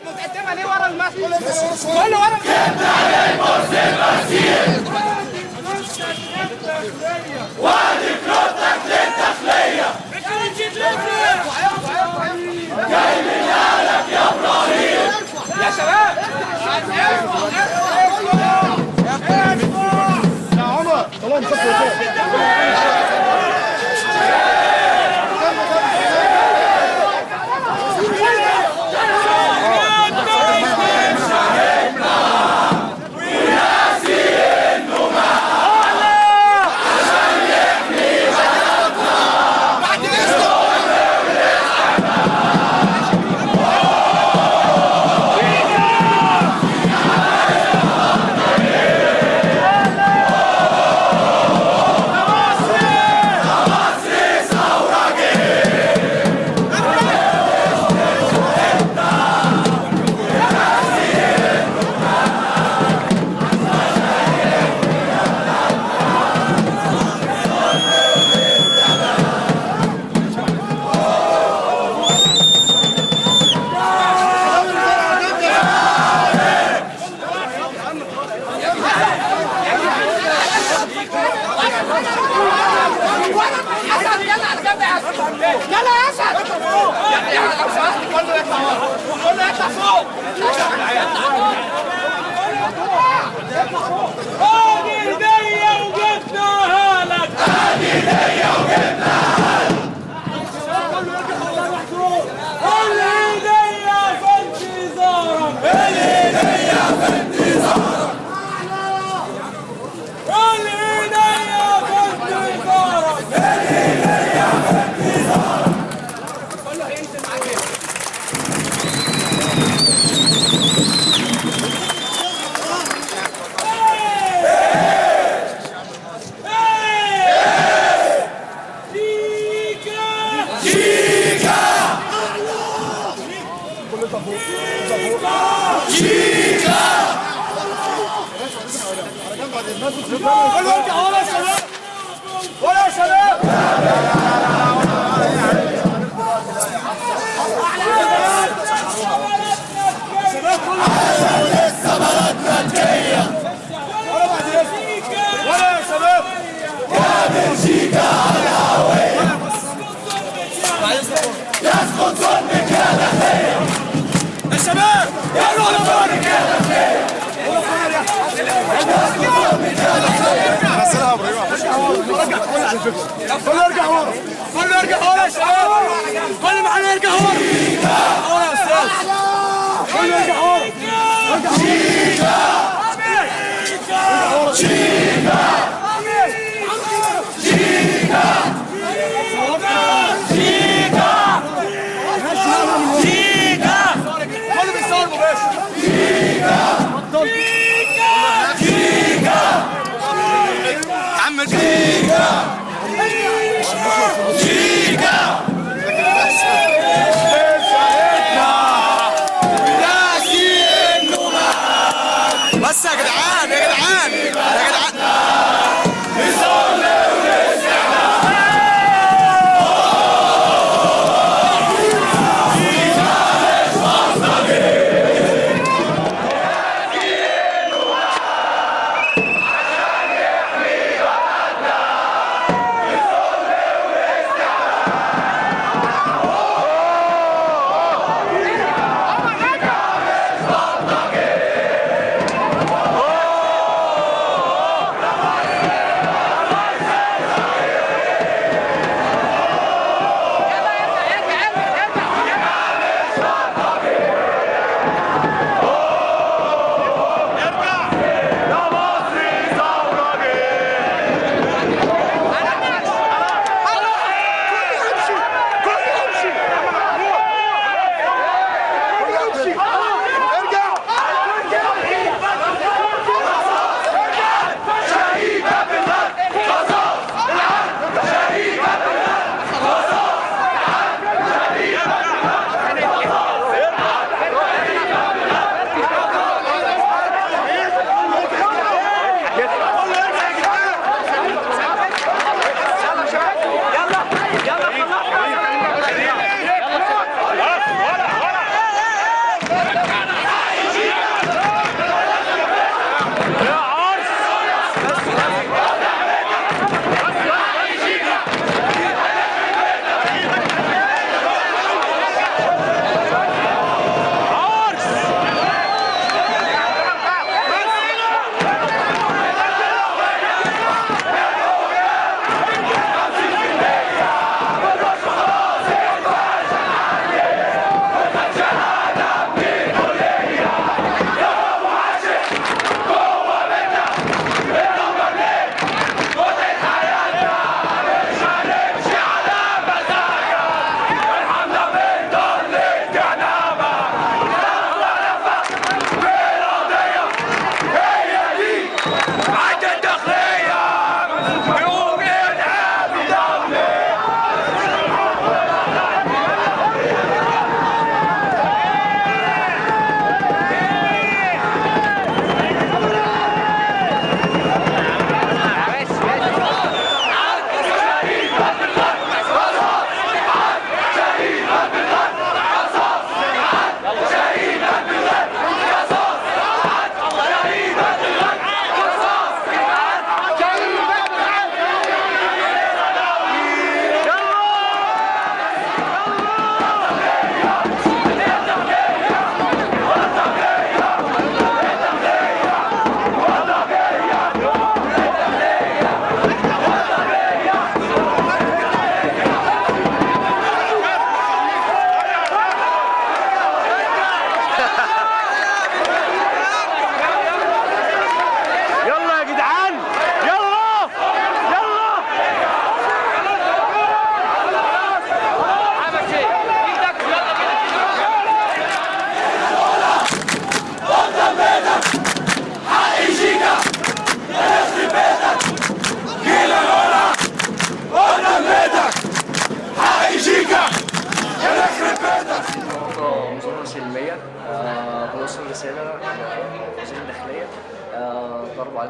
متقدمة ليه ورا المسجد؟ كله ورا. جبنا عليه مرسي مسير وادي كروتك للداخلية. جاي من اهلك يا ابراهيم. يا شباب يا عمر طلعوا مسافر. اسد يلا على جنب يا اسد، يلا يا اسد، يلا لو سمحت كله يطلع ورا، كله يطلع فوق. ادي هدية وجبناها لك، ادي هدية وجبناها لك. الهدية في انتظارك، الهدية في انتظارك. الهدية في انتظارك. الهدية في انتظارك. كله هينزل معاك. شيكا شيكا شيكا. كله يرجع ورا يا شباب، ورا يا شباب. عشان لسه بلدنا تجية. ورا بعد اذنك، ورا يا شباب. يا بلجيكا على الهوية يسقط ظلمك يا داخلية. يا شباب يسقط ظلمك يا داخلية. يسقط ظلمك يا داخلية. كله يرجع ورا، كله يرجع ورا يا شباب. كل معانا يرجع ورا، ورا يا استاذ. كله يرجع ورا، ارجع ورا. شيكا شيكا شيكا شيكا. كله بيصور مباشر. شيكا عم شيكا شيكا. بس يا جدعان، يا جدعان، يا جدعان.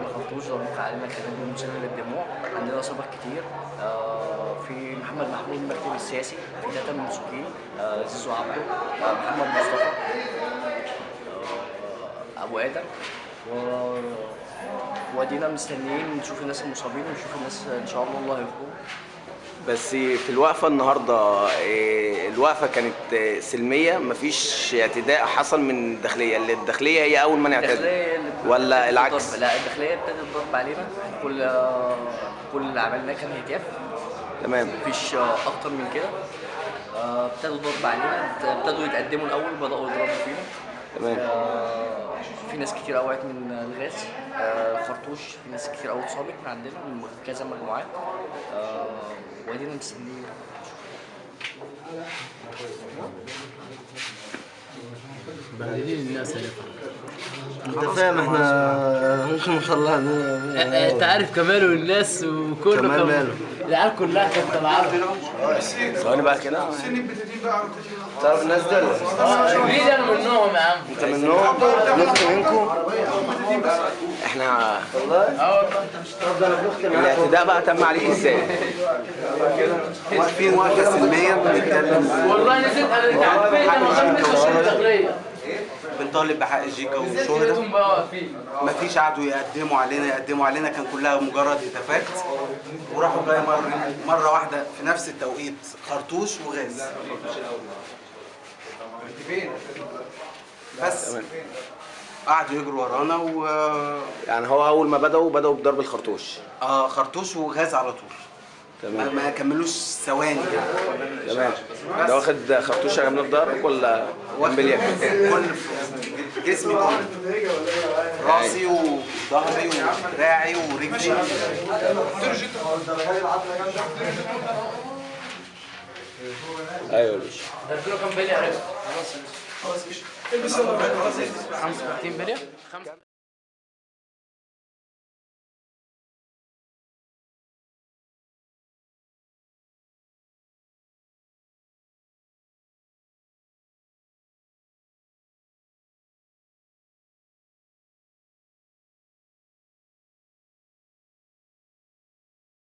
بالخرطوش، ضرب علينا كلام مسلم للدموع، عندنا اصابات كتير. في محمد محمود المكتب السياسي، في 3 ممسوكين، زيزو عبده، محمد مصطفى، ابو ادم، وادينا مستنيين نشوف الناس المصابين ونشوف الناس ان شاء الله الله يخرج. بس في الوقفة النهارده الوقفة كانت سلمية، مفيش اعتداء حصل من الداخلية، اللي الداخلية هي اول من اعتدى ولا العكس؟ لا، الداخلية ابتدت ضرب علينا، كل اللي عملناه كان هتاف. تمام، مفيش اكتر من كده. ابتدوا ضرب علينا، ابتدوا يتقدموا الاول، بداوا يضربوا فينا. تمام. في ناس كتير وقعت من الغاز، خرطوش، في ناس كتير قوي اتصابت من عندنا من كذا مجموعات، وادينا مستنيين. بهدلين الناس يا انت فاهم، احنا ممكن نطلع. انت عارف كمال والناس وكله، كمال ماله؟ العيال كلها كانت طالعه. ثواني بقى كده، تعرف الناس دي ولا؟ ليه انا منهم يا عم؟ انت منهم؟ نخت منكم؟ احنا والله؟ اه والله. طب ده انا بنختم. الاعتداء بقى تم عليك ازاي؟ واقفين وقفه سلمية بنتكلم. والله نزلت انا، انت عارف انا ما بنطالب بحق الجيكا والشهداء. مفيش قعدوا يقدموا علينا، كان كلها مجرد هتافات، وراحوا جاي مرة واحدة في نفس التوقيت خرطوش وغاز. بس قعدوا يجروا ورانا و يعني هو اول ما بدأوا بضرب الخرطوش. خرطوش وغاز على طول. تمام، ما كملوش ثواني يعني. تمام. ده واخد خرطوش يا في ظهرك ولا بليه؟ كل جسمي كله، راسي وظهري ودراعي ورجلي. ايوه يا باشا. ضربت له كام بليه يا ريس؟ خلاص البس يلا. 35 بليه.